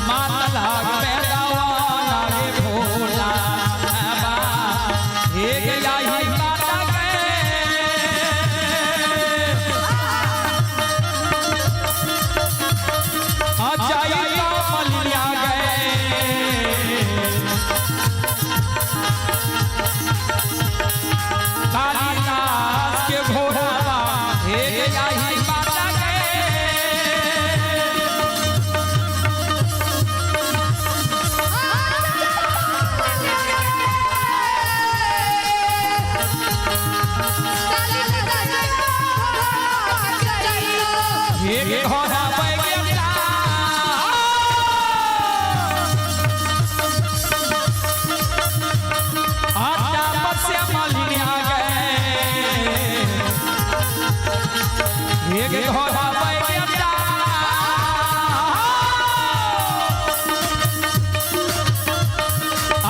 मातला बेदावा गे भोला बा हे गया ही माता के अजाई मलिया गए कालिदास के घोड़ा हे गया ही माता गए। हे घोड़ा बैगेला आटा बसे मलिया गए। हे घोड़ा बैगेला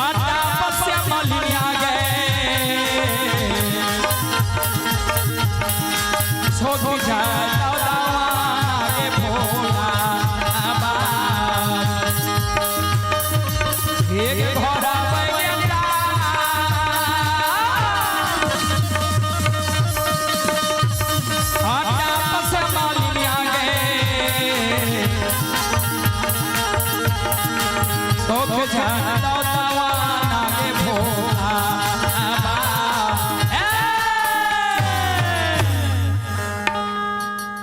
आटा बसे मलिया गए। सोख जाओ दावा के भोला बा एक घोड़ा बैगेला आटा बस मालिया गए। सोख जाओ दावा के भोला बा।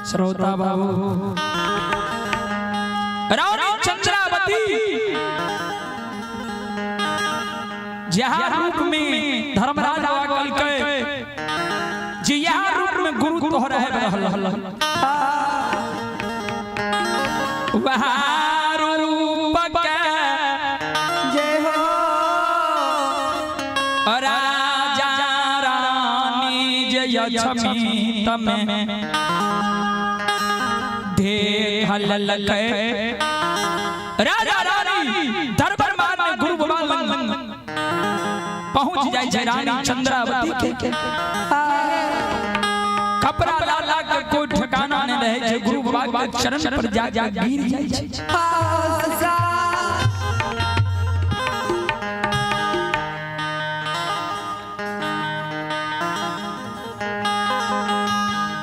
श्रोता बाबू, रानी चंद्रावती जहाँ रूप में धर्मराज कल के जे यहाँ रूप में गुरु तोहर है रहल, वहाँ रूप के जय हो। राजा रानी जय छमी तमे देखल ललके। राजा रानी दरबार में गुरु बाबा लंग पहुंच जाय छै। रानी चंद्रावती के कपड़ा लाला के कोई ठिकाना नहीं रहे छै, गुरु बाबा के चरण पर जा जा गिर जाय छै।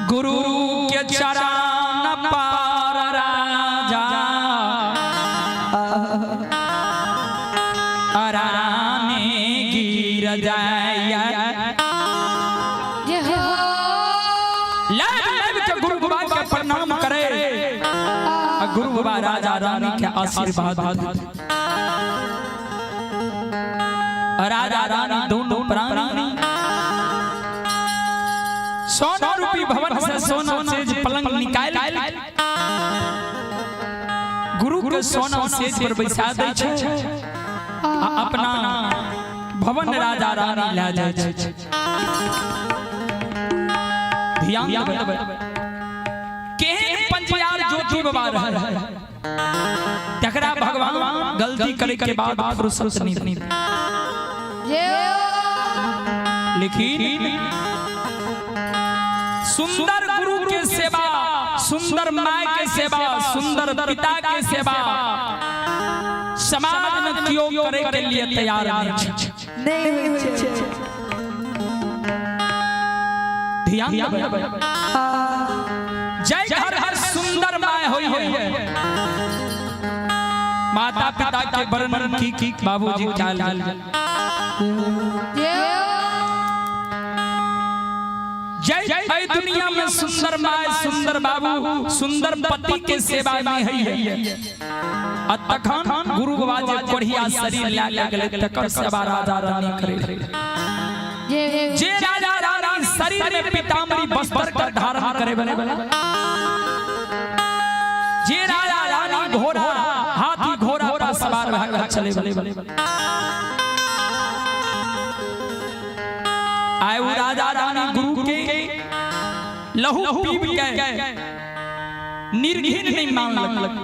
गुरु के चरण पर राजा रानी गिर जाय। जय हो। लाइव लाइव के गुरु बाबा के प्रणाम करे आ गुरु बाबा राजा रानी के आशीर्वाद दे। राजा रानी दोनों प्राणी सोना रूपी भवन से सोना सेज पलंग निकाल गुरु के सोना सेज पर बैसा दै छै आ अपना भवन राजा रानी ला जाइ छै। ध्यान देबै, केहन पंचयार ज्योति बाबा रहल, तकरा भगवान गलती करे के बाद फुर्सत नहीं। जय हो। लेकिन सुंदर गुरु के सेवा, सुंदर माय के सेवा, सुंदर पिता के सेवा समाज में क्यों करे के लिए तैयार नहीं छै। नहीं होइ छै। ध्यान देबै, जय घर हर सुंदर my होई है, माता पिता के वर्णन की बाबूजी चाल जय हो। जय जय दुनिया में सुंदर my, सुंदर बाबू, सुंदर पति के सेवा में है आ तखन गुरु बाबा जे कोढ़िया शरीर ला गेलै तकर सेवा राजा रानी करे। जय हो। जे राजा रानी शरीर में पीताम्बरी वस्त्र का धारण करे वाले, जे राजा रानी घोड़ा हाथी घोड़ा पर सवार भऽ चले वाले, आए वो राजा रानी गुरु के लहू पीब के निर्घिन नहीं मानलक।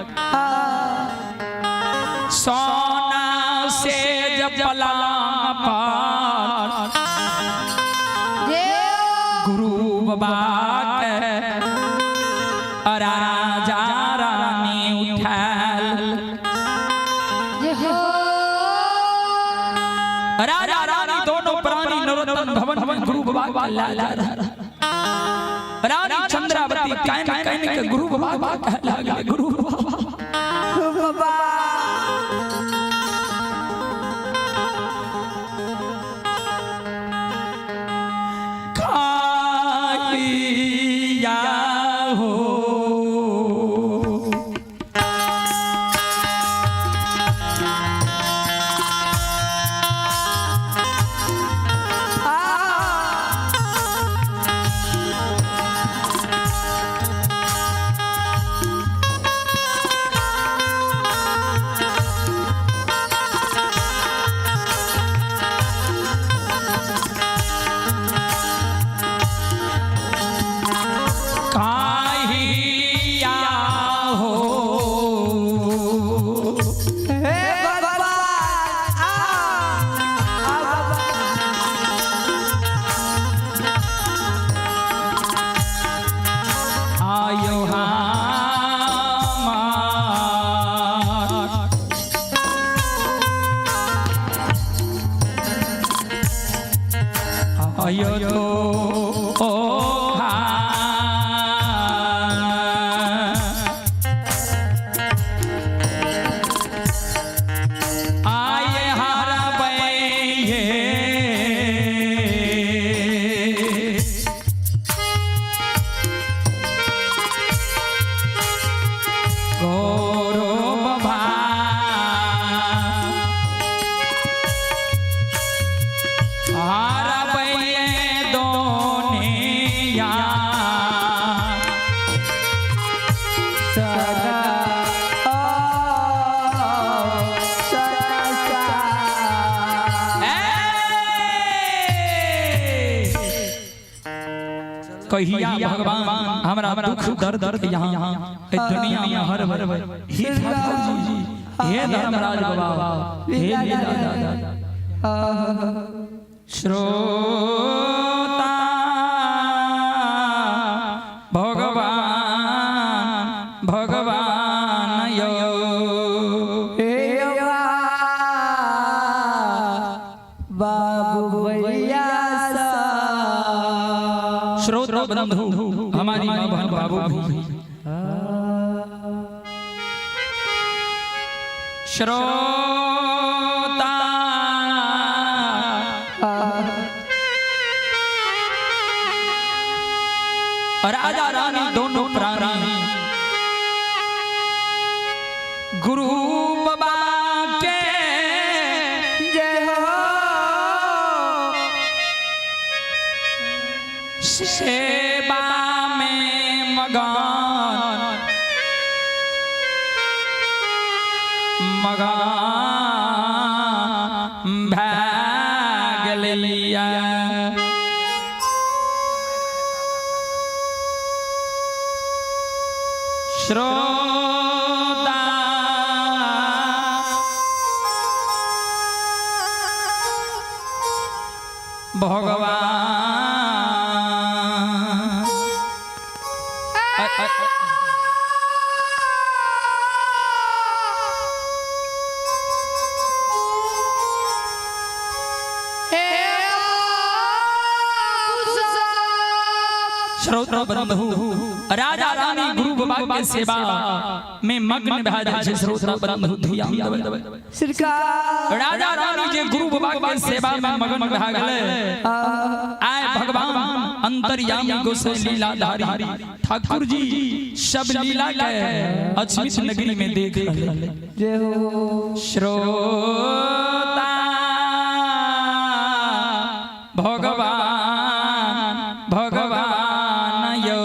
सोना से जब पलंग पर जय हो। गुरु बाबा के राजा रानी नंदन भवन में गुरु बाबा के ला जा रहा। रानी चंद्रावती कान कान के गुरु बाबा कह लागल, गुरु बाबा बाबा खाइया हो काहिया हो हे बाबा आ आ बाबा आयो हमार आयो तो ओ आए हरा बे गौरव भा हरबये दोनिया सदा ओ सदा सा ए! कहिया भगवान हमरा दुख दर्द दर्द यहाँ ए दुनिया में हर हर हे ठाकुर जी हे धर्मराज बाबा हे लीला दादा श्रोता भगवान भगवान यो हे बाबू भैया सा श्रोता बंधु हमारी माँ बहन बाबू भी श्रोता राजा रानी दोनों प्राणी गुरु बाबा के जय हो सेवा में मगन मगन भै गेलिया श्रोता भगवान श्रोता बंधु राजा रानी गुरु बाबा के सेवा में मग्न भए जाइ छै श्रोता बंधु ध्यान देबै। सरकार राजा रानी जे गुरु बाबा के सेवा में मग्न भए गेलै, आए भगवान अंतर्यामी गोसाई लीलाधारी ठाकुर जी सब लीला के अछमित नगरी में देख रहले। जय हो श्रोता भगवान भगवान यो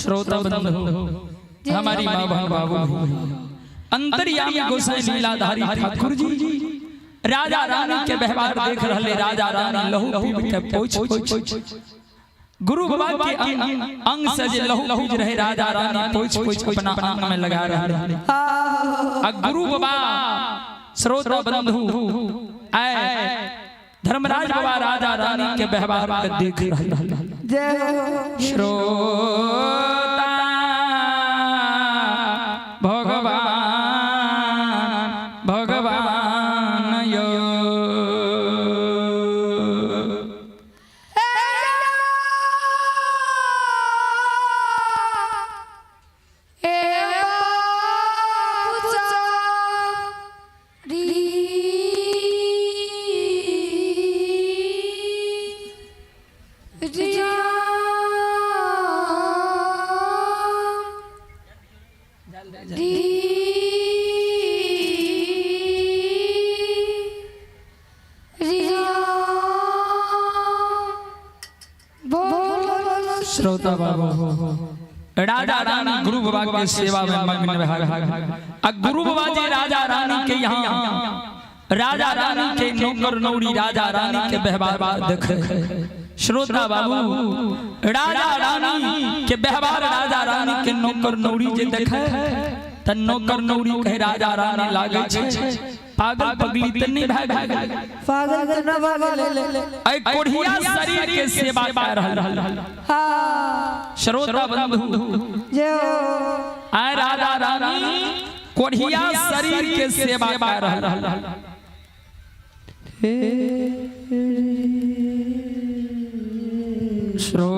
श्रोता बंधु हमारी माँ बहन बाबू अंतर्यामी गोसाई लीलाधारी ठाकुर जी राजा रानी के व्यवहार देख रहले। राजा रानी लहू पीब के पोछ पोछ गुरु बाबा के अंग अंग से जे लहू पीज रहे, राजा रानी पोछ पोछ अपना अंग में लगा रहे। आ गुरु बाबा श्रोता बंधु आए धर्मराज बाबा राजा रानी के व्यवहार के देख रहे। जय हो। श्रोता भगवान भगवान यो श्रोता बाबू, राजा रानी गुरु बाबा के सेवा में मग्न भा। आ गुरु बाबा जी राजा रानी के यहाँ राजा रानी के नौकर नौरी राजा रानी के व्यवहार देखे। श्रोता बाबू, राजा रानी के व्यवहार राजा रानी के नौकर नौरी जे देखे त नौकर नौरी कहे राजा रानी लागे छै पागल पगली त नहीं भाग। पागल तो न भागल। ऐ कोढ़िया शरीर के सेवा कर रहल। हाँ। श्रोता बंधु, जय हो। आय राजा रानी कोढ़िया शरीर के सेवा कर रहल। श्रो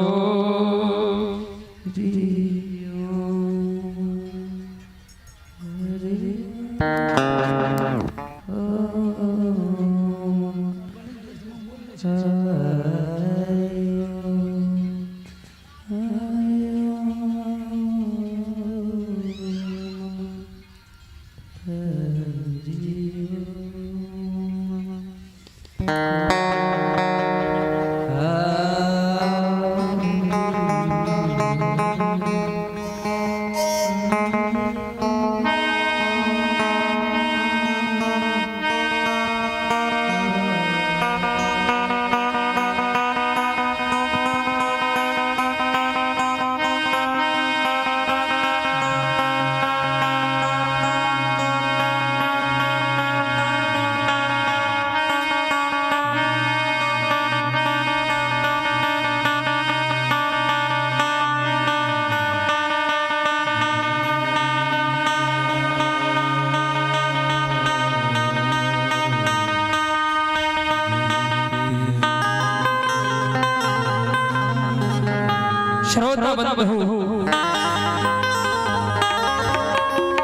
श्रोता बंधु,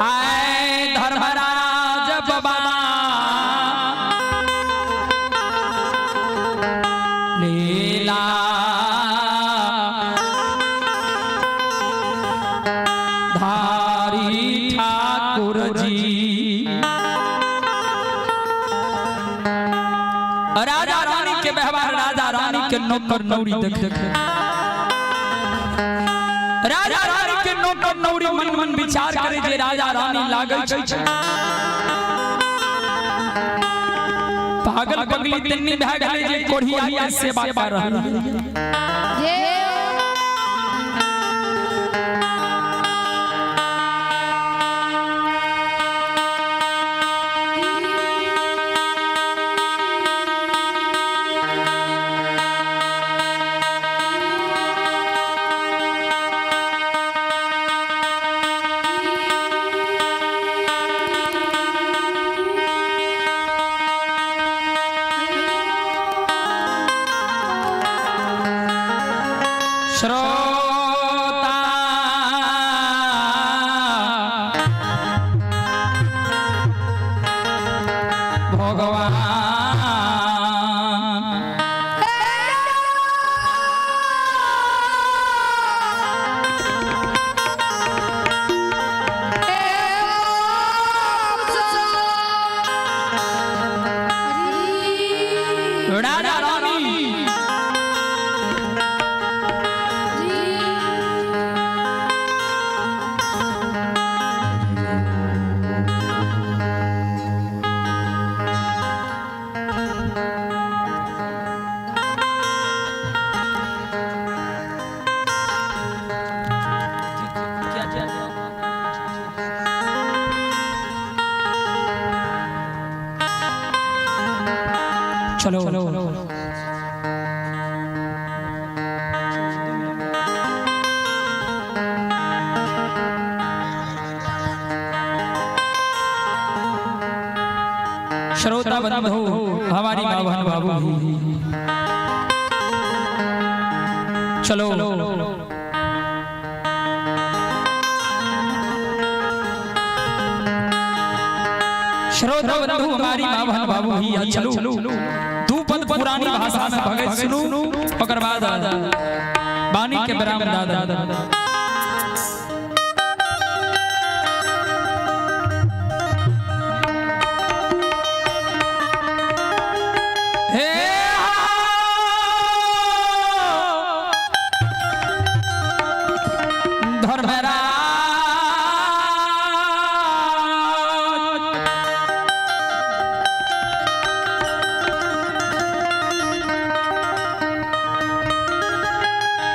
आए धर्मराज बाबा लीला धारी ठाकुर जी राजा रानी के व्यवहार राजा रानी के नौकर नौरी देख देख राजा रानी के नौकर नौरी मन मन विचार करे जे राजा रानी लागै छै पागल पगली तन्नी भए गेलै जे कोढ़िया के सेवा कर रहल। चलो। श्रोता बंधु, हमारी माँ बहन बाबू भी, चलो। श्रोता बंधु, हमारी माँ बहन बाबू ही, चलो, दू पद पुरानी भाषा में भगत सुनू, ओकर बाद बानी के विराम दादा। हे धर्मराज,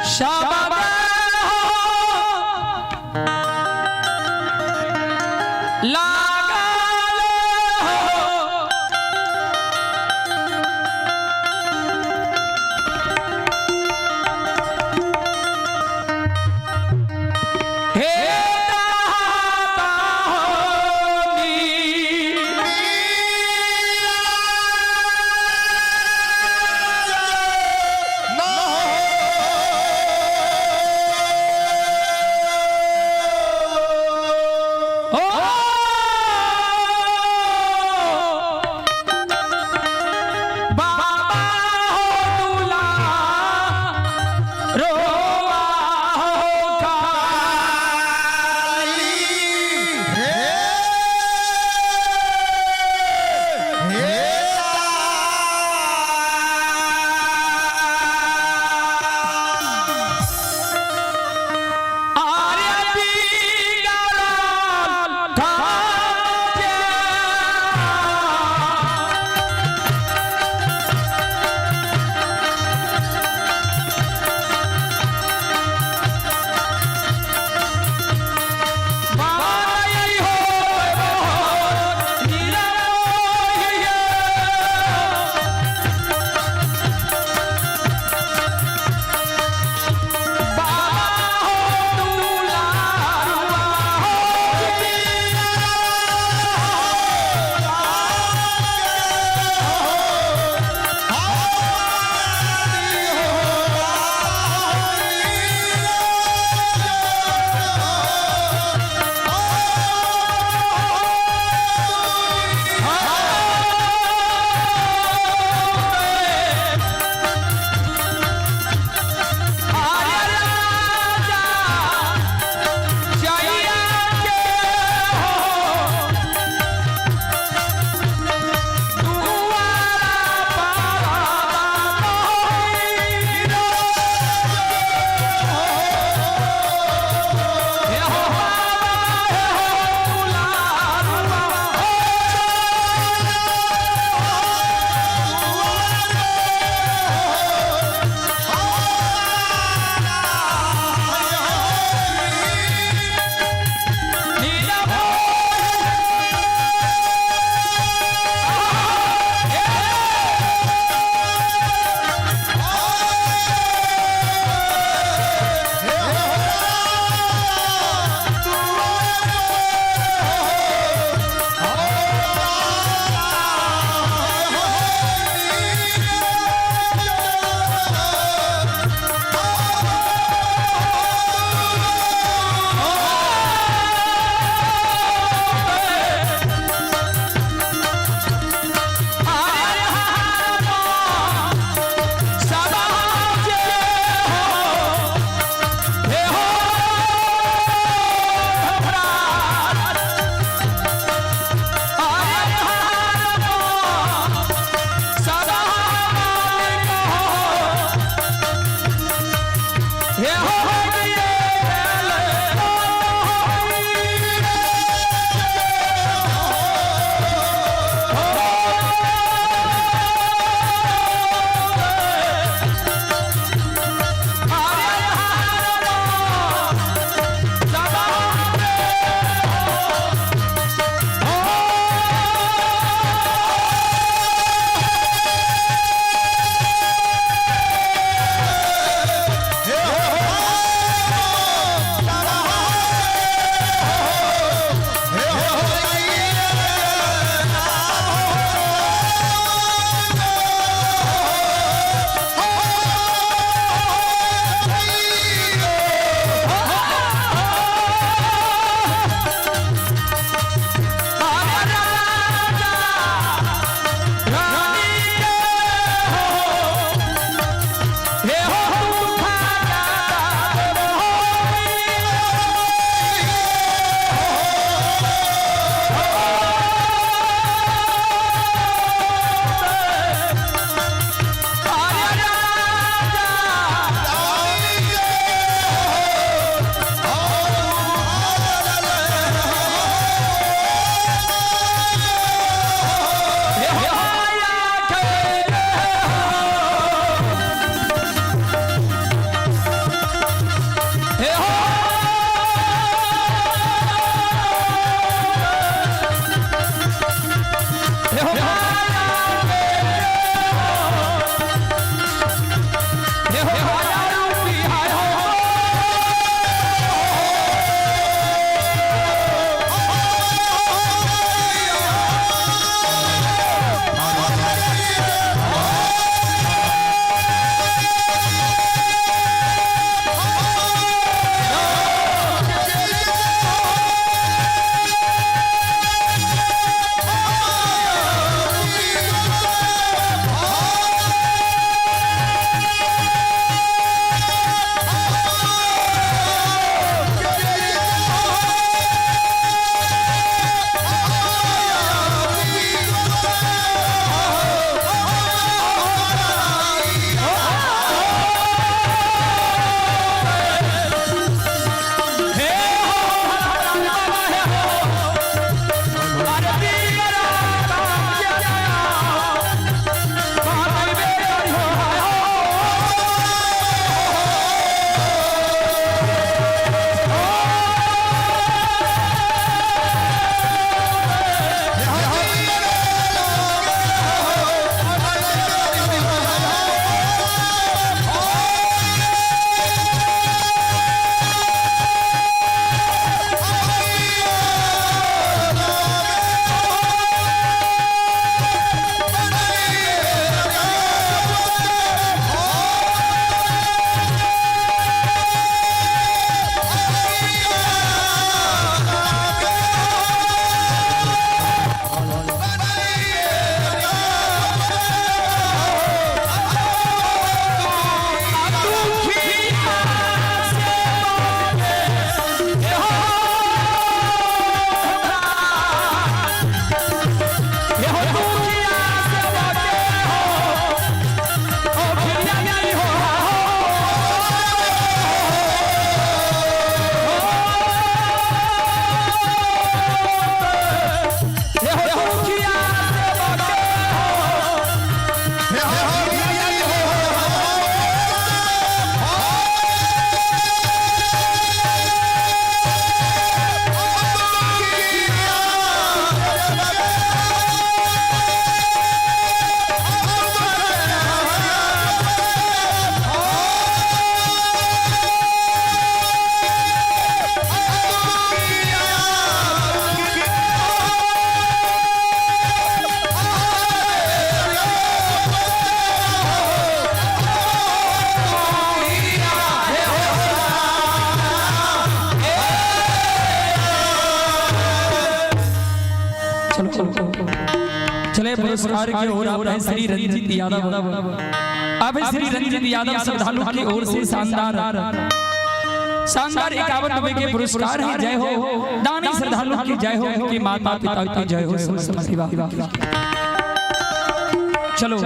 शाबाश लागल हो। हे दाता होनी। ओ बाबा हो दूल्हा रोआ हो। चले पुरस्कार की ओर आप हैं श्री रंजीत यादव। अब श्री रंजीत यादव श्रद्धालु की ओर से शानदार शानदार 51 रुपए के पुरस्कार है। जय हो दानी श्रद्धालु की जय हो, उनके माता पिता की जय हो, समस्त परिवार। चलो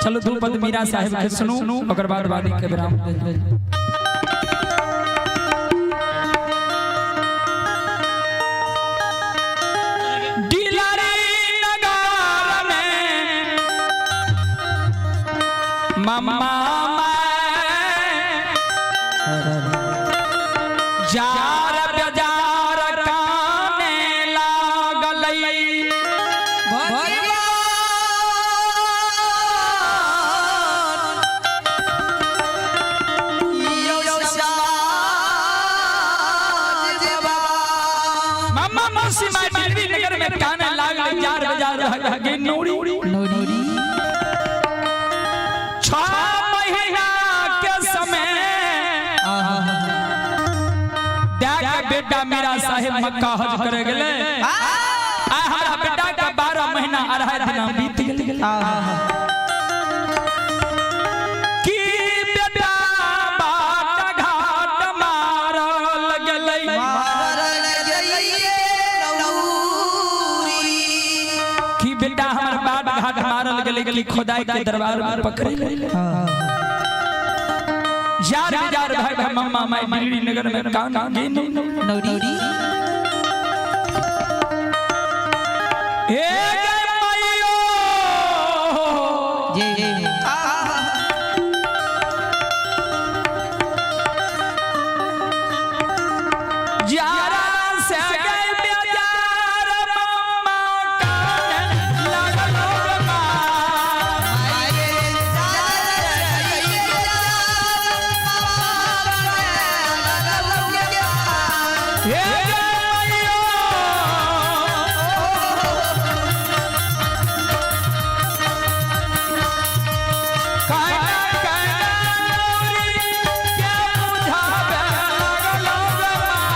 चलो दो पद मीरा साहेब के सुनू, ओकर बाद वाणी के विराम। डिलारी नगर में मम्मा जार बजार काने लागलई। मम्मा मौसी माई दिल्ली नगर में काने लागल जार बजार गे नोड़ी। 6 महीना के समय के बेटा मेरा साहेब मक्का हज करे गेले। आ हमारा बेटा का 12 महीना 2.5 दिन बीत गेले। की बेटा बाट घाट मारल गेलै। की बेटा हमर बाट घाट मारल गेलै कि खुदाई के दरबार में पकड़े ले। यार यार भाई भाई मम्मा माई दिल्ली नगर में कान गे नौरी। ए गे माइयो जारा से गए बेजार मम्मा कान लगलो रे माँ। हे गे माइयो काना काना नौरी के बुझावे लगलो रे माँ।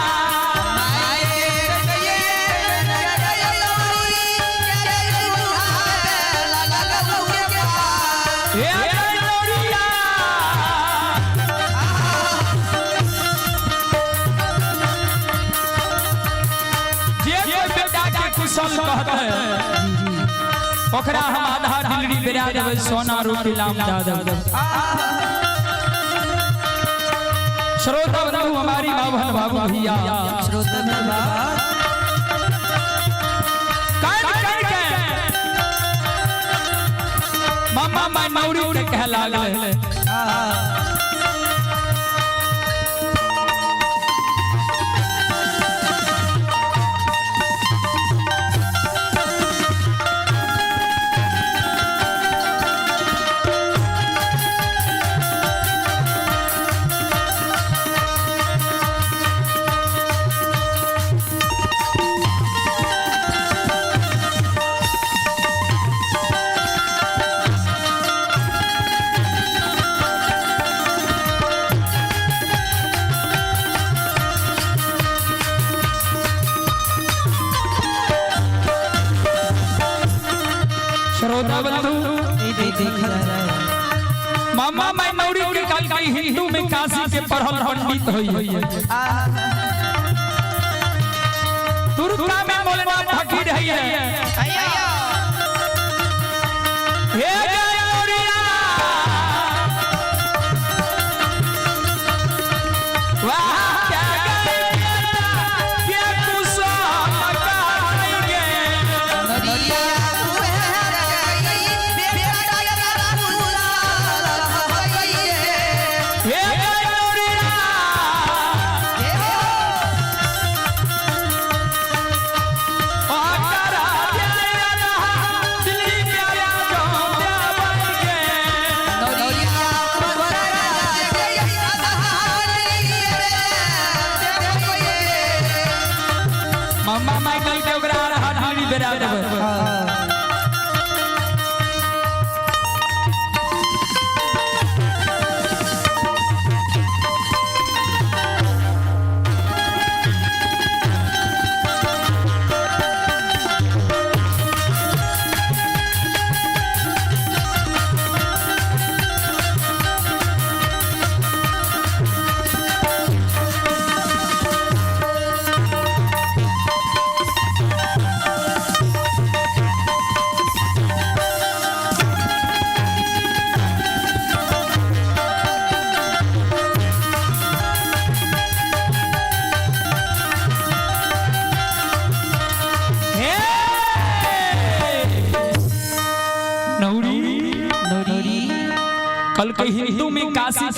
हे गे नौरिया जे कोई बेटा के कुशल कहत है ओकरा हम आधा दिल्ली बेरा देबै, सोना रूपी लाम दा देबै। श्रोता बंधु हमारी माँ बहन बाबू भैया कान कान के मामा माई नौरी के कह लागल। श्रोता बंधु मामा माई नौरी के काल की हिंदू में काशी के पढ़ल पंडित होई। तुर्का में मौलाना फकीर है। हे गौरिया वाह क्या गए क्या कुशल करेंगे। हे गौरिया दिल्ली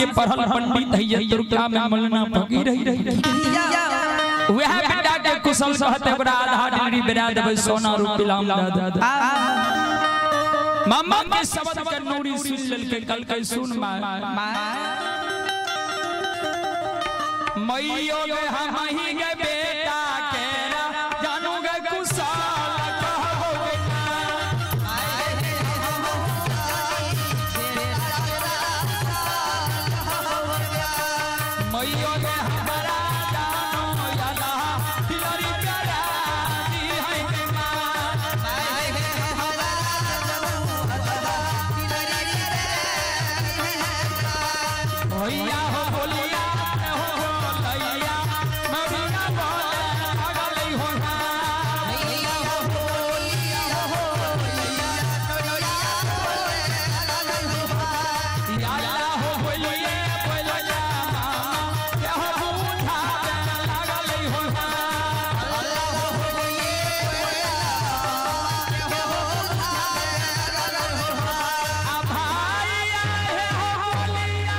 के पढ़ल पंडित है तुर्का में मलना फकीर है। वह बेटा के कुशल कहते ओकरा आधा डिग्री बेरा देबै सोना रूपी लाम दे। मामा के शब्द के नूरी सुन लेलकै, कहलकै सुन माय मैयो गे हम ही गे बेटा केरा जानू गे कुशल कहबो गे। मैयो गे हमारा जानो याला तिलरी प्यारा दी है गे माँ। भैया हो बोलिया हो लैया मरिया बोले अगले हो ना। याला हो बोलिए बोलिया मामा के हो बूढ़ा लागले हो ना। आ भाई आए हो बोलिया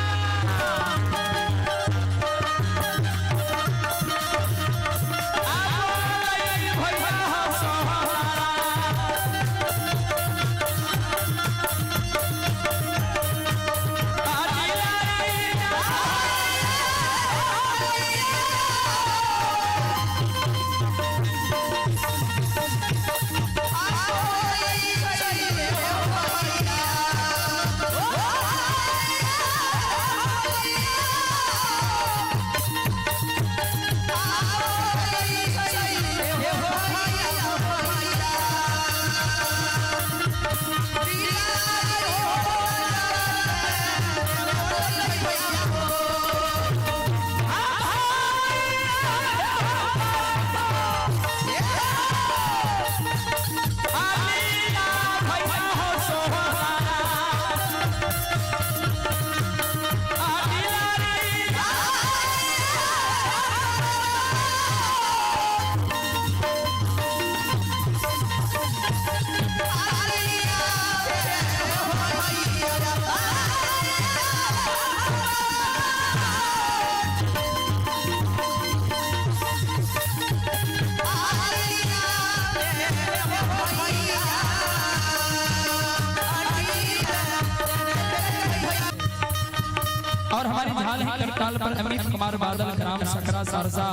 और हमारी झाल ही करताल पर अमित कुमार बादल ग्राम सकरा सरसा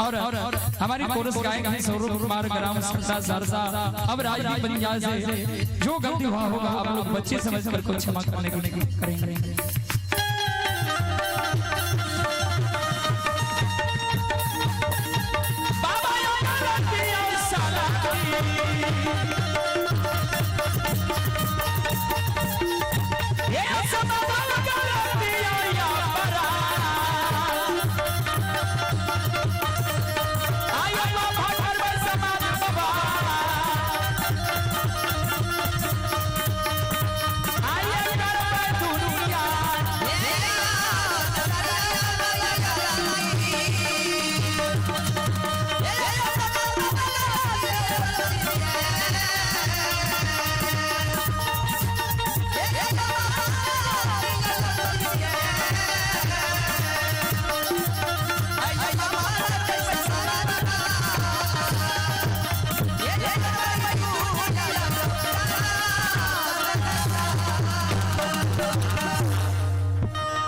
और हमारी कोरस गायक हैं सौरभ कुमार ग्राम सकरा सरसा। अब राजदीप पंजाब से जो गलती हुआ होगा आप लोग बच्चे समझ कर को क्षमा करने को करेंगे। बाबा साला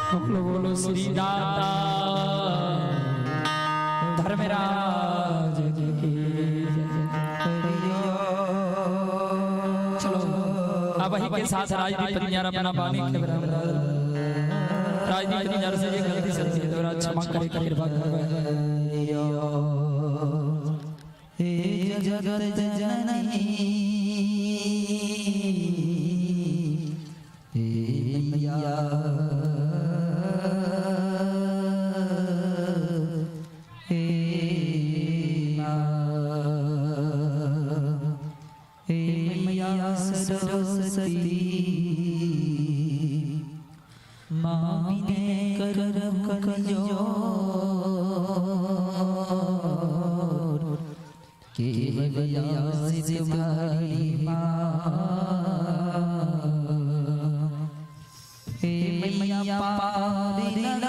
बोलो बोलो श्री दाता धर्मराज की जय। चलो अब वही के साथ राजदीप पंजार अपना बानी के बराबर राजदीप पंजार से ये गलती सलती है तो क्षमा करे कृपा करवे। हे जगत जननी हे मैया हे माँ हे मैया सरस्वती माँ विनय करम कलजोर केवल आस तुम्हारी माँ हे मैया पार।